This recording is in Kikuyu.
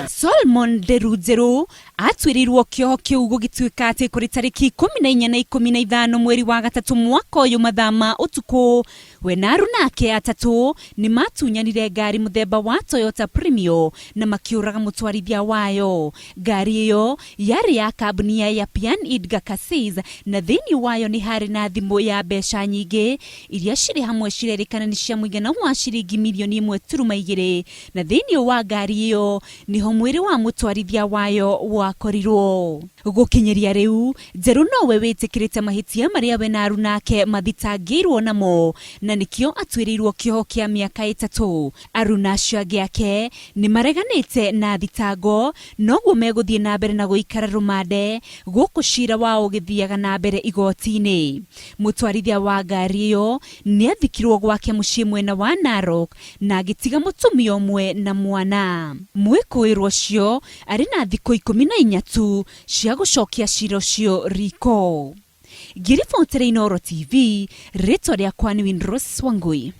Solomon Nderu Njerũ atuĩrĩirwo kĩoho kĩu gũgĩtuĩka atĩ kũrĩ tarĩki 14 na 15 mweri wa gatatũ mwaka ũyũ mathaa ma ũtukũ, we na aruna ake atatũ nĩ matunyanire ngari mũthemba wa Toyota Premio na makĩũraga mũtwarithia wayo. Ngari ĩyo yarĩ ya kambuni ya Yapian Idga Kasis na thĩinĩ wayo nĩ harĩ na thimũ ya mbeca nyingĩ iria cirĩ hamwe cirerĩkana nĩ cia mũigana wa ciringi mirioni 1.2 na thĩinĩ wa ngari ĩyo nĩho mwĩrĩ wa mũtwarithia wayo wakorirwo. Gũkinyĩria rĩu, Njerũ nowe wĩtĩkĩrĩte mahĩtia marĩa we na aruna ake mathitangĩirwo namo na nĩkĩo atuĩrĩirwo kĩoho kĩa mĩaka ĩtatũ. Aruna acio angĩ ake nĩ mareganĩte na thitango noguo megũthiĩ na mbere na gũikara rũmande gũkũ cira wao ũgĩthiaga na mbere igoti-inĩ. Mũtwarithia wa ngari ĩyo nĩ athikirwo gwake mũciĩ mwena wa Narok na agĩtiga mũtumia ũmwe na mwana. Mwĩkũĩrwo ũcio arĩ na thikũ 14 tu cia gũcokia cira ũcio riko. Ngĩribotera Inooro TV, rĩtwa rĩakwa nĩ Winrose Wangui.